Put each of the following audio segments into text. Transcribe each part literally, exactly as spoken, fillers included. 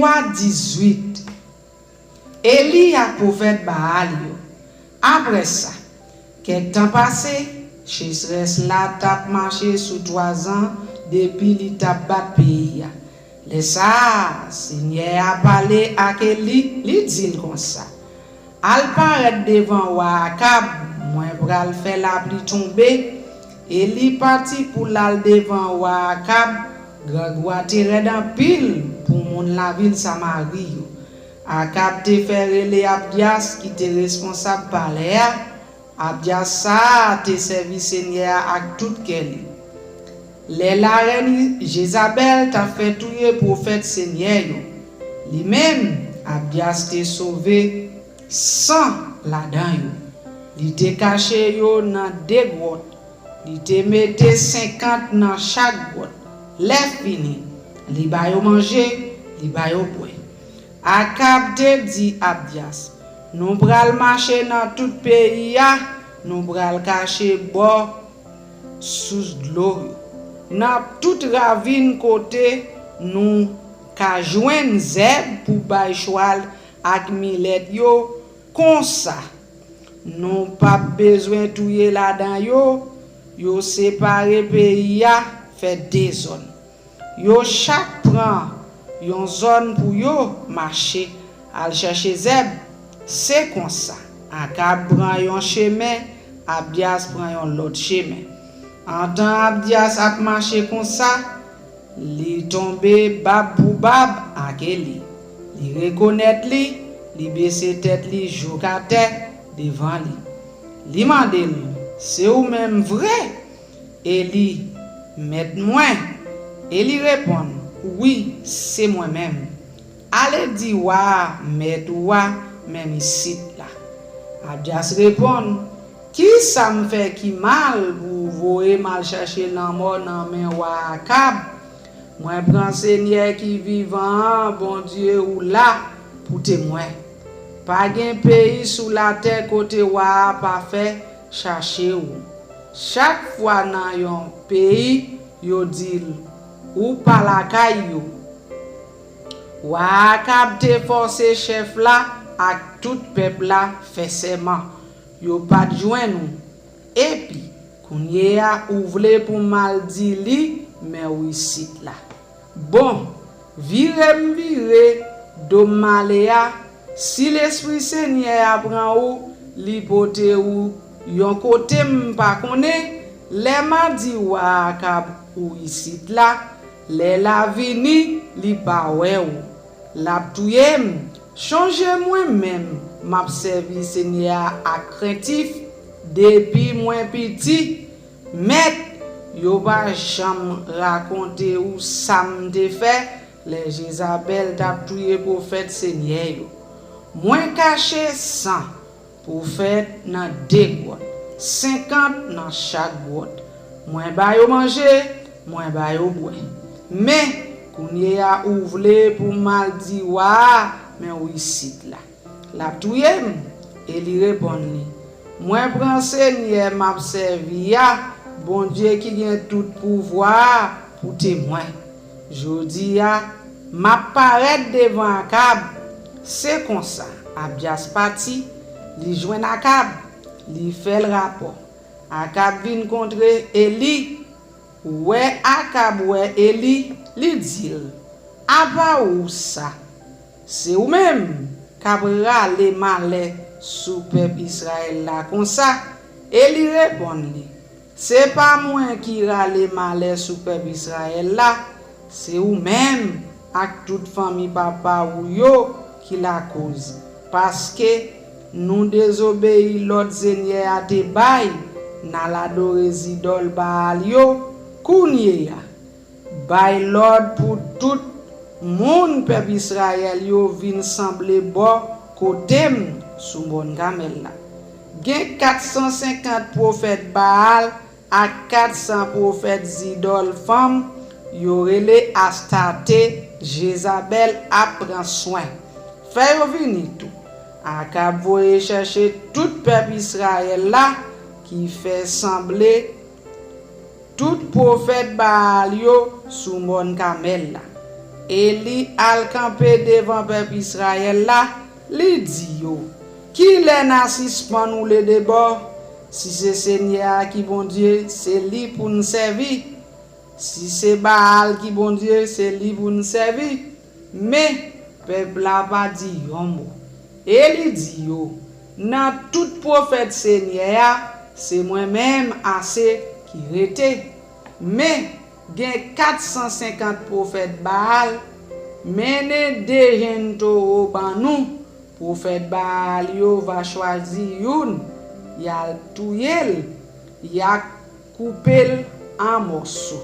Wa dizuit. Eli ak pwofèt Baal yo. Apre sa, kèk tan pase, sechrès la t ap mache sou twazan depi li t ap bat peyi a. Lè sa a, Senyè a pale ak Eli, li di l konsa: Al parèt devan wa Akab, mwen pral fè lapli tonbe. Eli pati pou l al devan wa Akab. Grangou a te rèd anpil pou moun lavil Samari yo. Akab te fè rele Abyas ki te responsab palè a. Abyas sa a te sèvi Senyè a ak tout kè li. Lè larèn Jezabèl t ap fè touye pwofèt Senyè yo, li menm, Abyas te sove san ladan yo. Li te kache yo nan de gwòt. Li te mete senkant nan chak gwòt. Lèfini, li ba yo manje, li ba yo bwè. Akab te di Abyas: Nou pral mache nan tout peyi a, nou pral kache bò sous dlo yo, nan tout ravin kote nou ka jwenn zèb pou bay chwal ak milèt yo. Konsa, nou p ap bezwen touye ladan yo. Yo separe peyi a, fè de zòn. Yo chak pran yon zòn pou yo mache al chèche zèb. Se konsa, Akab pran yon chemen, Abyas pran yon lòt chemen. Antan Abyas ap mache konsa, li tonbe bab pou bab ak Eli. Li rekonèt li, li bese tèt li jouk atè devan li. Li mande l: Se ou menm vre, Eli, mèt mwen? Eli reponn: Wi, se mwen menm. Ale di wa a, mèt ou a menm isit la. Abyas reponn: Ki sa m fè ki mal pou w voye m al chèche lanmò nan men wa Akab? Mwen pran Senyè ki vivan an, Bondye ou la, pou temwen. Pa gen peyi sou latè kote wa a pa fè chache w. Chak fwa nan yon peyi, yo di l ou pa lakay yo. Wa Akab te fòse chèf la ak tout pèp la fè sèman. Yo pa t jwenn ou. Epi, kounye a ou vle pou m al di li men w isit la. Bon, vire m vire do m ale a, si Lespri Senyè a pran ou, li pote ou yon kote m pa konnen, lè m a di wa Akab ou isit la, lè l a vini, li pa wè w. L ap touye m. Chonje mwen menm, m ap sèvi Senyè a ak krentif depi mwen piti. Mèt, yo pa janm rakonte ou sa m te fè lè Jezabèl t ap touye pwofèt Senyè yo. Mwen kache san pwofèt nan de gwòt, senkant nan chak gwòt. Mwen ba yo manje, mwen ba yo bwè. Men, kounye a ou vle pou m al di wa a men w isit la. L ap touye m. Eli reponn li: Mwen pran Senyè m ap sèvi a, Bondye ki gen tout pouvwa a, pou temwen. Jodi a, m ap parèt devan Akab. Se konsa, Abyas pati, li jwenn Akab, li fè l rapò. Akab vin kontre Eli. Wè Akab wè Eli, li di l: Apa ou sa? Se ou menm k ap rale malè sou pèp Izrayèl la konsa? Eli reponn li: Se pa mwen ki rale malè sou pèp Izrayèl la, se ou menm ak tout fanmi papa ou yo ki lakoz, paske nou dezobeyi lòd Senyè a te bay, n al adore zidòl Baal yo. Kounye a, bay lòd pou tout moun pèp Izrayèl yo vin sanble bò kote m sou mòn Kamèl la. Gen kat san senkant pwofèt Baal ak kat san pwofèt zidòl fanm yo rele Astarte, Jezabèl ap pran swen. Fè yo vini tou. Akab voye chèche tout pèp Izrayèl la ki fè sanble tout pwofèt Baal yo sou mòn Kamèl la. Eli al kanpe devan pèp Izrayèl la, li di yo, Kilè n a sispann woule de bò? Si se Senyè a ki Bondye, se li pou n sèvi. Si se Baal ki Bondye, se li pou n sèvi. Men, pèp la pa di yon mo. Eli di yo, Nan tout pwofèt Senyè a, se mwen menm ase ki rete. Men, gen kat san senkant pwofèt Baal, mennen de jenn towo ban nou. Pwofèt Baal yo va chwazi youn, y a touye l, y a koupe l an mòso,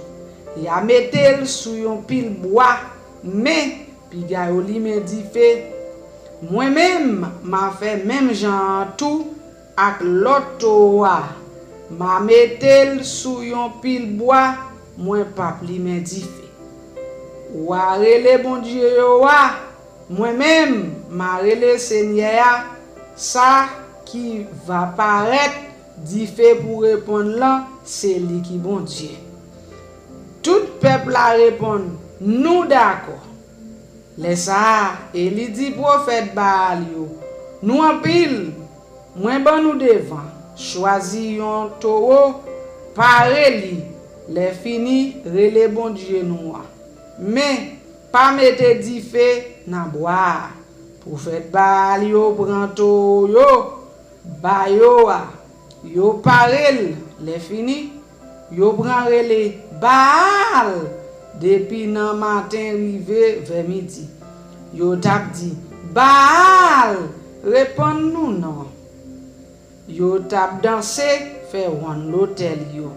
y a mete l sou yon pil bwa, men piga yo limen dife. Mwen menm, m a fè menm jan an tou ak lòt towo a, m a mete l sou yon pil bwa, mwen p ap limen dife. W a rele bondye yo a, mwen menm, m a rele Senyè a, sa ki va parèt dife pou reponn lan, se li ki Bondye. Tout pèp la reponn, Nou dakò. Lè sa a, Eli di pwofèt Baal yo, Nou anpil, mwen ban nou devan, chwazi yon towo, pare li, lè fini, rele Bondye nou an. Men, pa mete dife nan bwa a. Pwofèt Baal yo pran towo yo ba yo a, yo pare l, lè fini, yo pran rele Baal depi nan maten rive vè midi. Yo t ap di, Baal, reponn nou non! Yo t ap danse, fè wonn lotèl yo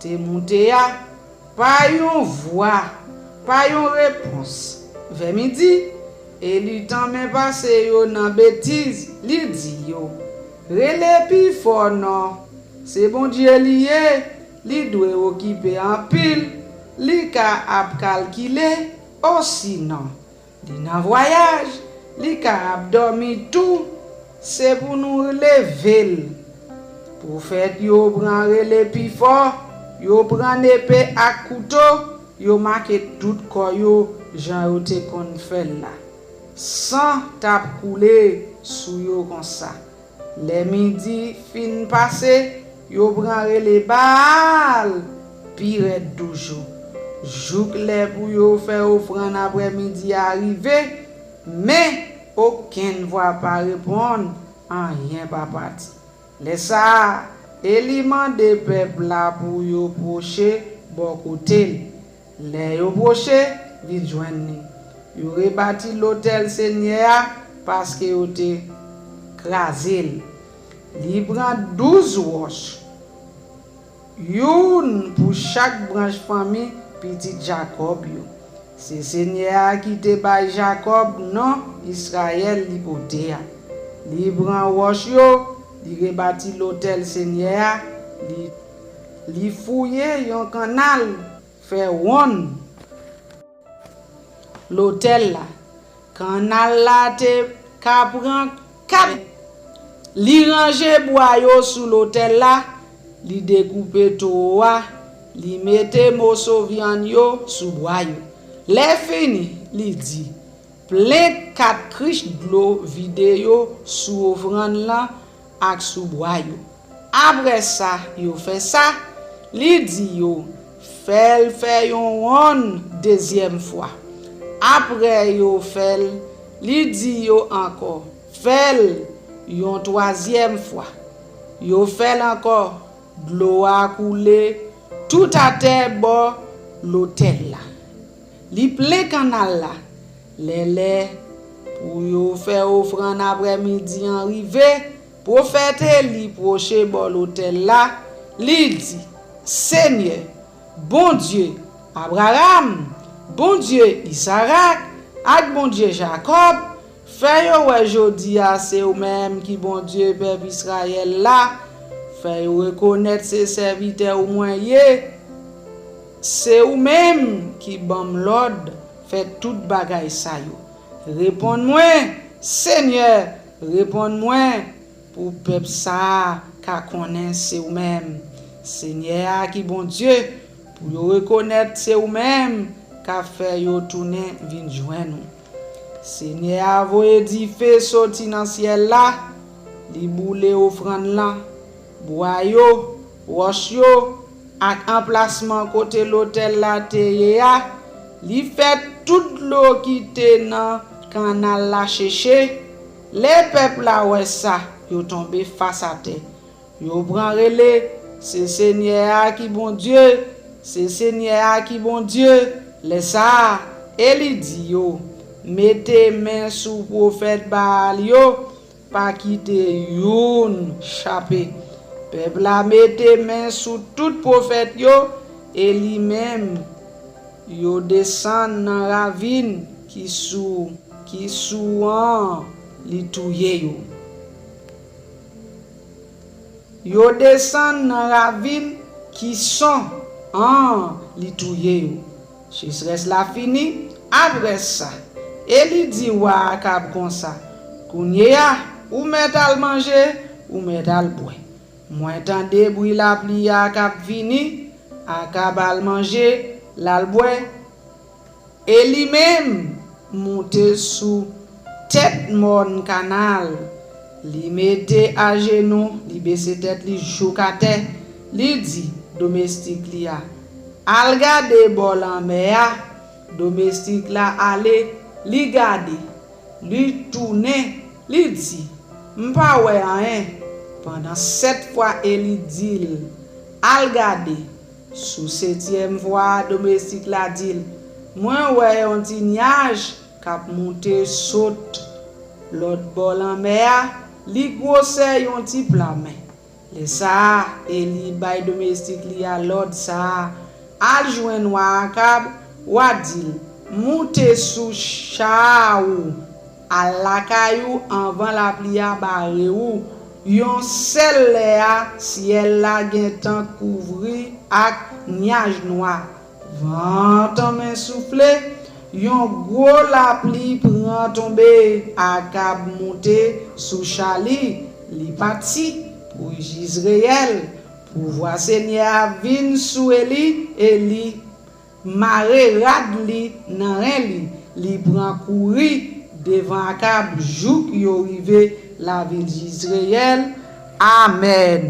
te moute a, pa yon vwa, pa yon repons. Vè midi, Eli tanmen pase yo nan betiz, li di yo, Rele pi fò non! Se Bondye li ye, li dwe okipe anpil, li ka ap kalkile, osinon, li nan vwayaj, li ka ap dòmi tou, se pou nou leve l. Pwofèt yo pran rele pi fò, yo pran nepe ak kouto, yo make tout kò yo jan yo te konn fè l la. San t ap koule sou yo konsa. Lè midi fin pase, yo pran rele Baal pi rèd toujou, jouk lè pou yo fè ofrann aprèmidi a rive, men okenn vwa pa reponn, anyen pa pati. Lè sa a, Eli mande pèp la pou yo pwoche bò kote l. Lè yo pwoche, vin jwenn li. Yo rebati lotèl Senyè a paske yo te kraze l. Li pran douz wòch, youn pou chak branch fanmi pitit Jakòb yo. Se Senyè a ki te bay Jakòb non Izrayèl li pote a. Li pran wòch yo, li rebati lotèl Senyè a, li, li fouye yon kannal, fè wonn lotèl la. Kannal la te ka pran kat. Li ranje bwa yo sou lotèl la, li dekoupe towo a, li mete moso vyann yo sou bwa yo. Lè fini, li di, Plen kat krich dlo vide yo sou ofrann lan ak sou bwa yo. Apre sa yo fè sa, li di yo, Fè l fè yon wonn dezyèm fwa. Apre yo fè l, li di yo ankò, Fè l yon twazyèm fwa. Yo fè l ankò. Dlo a koule tout atè bò lotèl la. Li plen kannal la. Lè lè pou yo fè ofrann aprèmidi an rive, pwofèt Eli pwoche bò lotèl la, li di, Senyè, Bondye Abraram, Bondye Izarak ak Bondye Jakòb, fè yo wè jodi a se ou menm ki Bondye pèp Izrayèl la, fè yo rekonèt se sèvitè ou mwen ye, se ou menm ki ban m lòd fè tout bagay sa yo. Reponn mwen, Senyè, reponn mwen, pou pèp sa a ka konnen se ou menm, Senyè a ki Bondye, pou yo rekonèt se ou menm k ap fè yo tounen vin jwenn ou. Senyè a voye dife soti nan syèl la, li boule ofrann lan, bwa yo, wòch yo, ak anplasman kote lotèl la te ye a, li fè tout dlo ki te nan kannal la cheche. Lè pèp la wè sa, yo tonbe fas atè. Yo pran rele, se Senyè a ki Bondye, se Senyè a ki Bondye. Lè sa a, Eli di yo, mete men sou pwofèt Baal yo, pa kite youn chape. Pèp la mete men sou tout pwofèt yo, e li menm, yo desann nan ravin ki sou, ki sou an, li touye yo. Yo desann nan ravin ki son an, li touye yo. Sechrès la fini. Apre sa, Eli di wa Akab konsa, kounye a, ou mèt al manje, ou mèt al bwè. Mwen tande bri lapli a k ap vini. Akab al manje, l al bwè, e li menm moute sou tèt mòn kannal. Li mete ajenou, li bese tèt li jouk atè. Li di domestik li a, al gade bò lanmè a. Domestik la ale, li gade. Li tounen, li di, m pa wè anyen. Pandan sèt fwa Eli di l, al gade. Sou setyèm fwa a, domestik la di l, mwen wè yon ti nyaj k ap moute sot lòt bò lanmè a, li gwosè yon ti pla men. Lè sa a, Eli bay domestik li a lòd sa a, al jwenn wa Akab, w a di l, moute sou cha a ou, al lakay ou anvan lapli a bare ou. Yon sèl lè a, syèl la gentan kouvri ak nyaj nwa. Van an tanmen soufle, yon gwo lapli pran tonbe. Akab moute sou cha li, li pati pou Jizreyèl. Pouvwa Senyè a vin sou Eli, e li mare rad li nan ren li, li pran kouri devan Akab jouk yo rive lavil Jizreyèl. Amèn.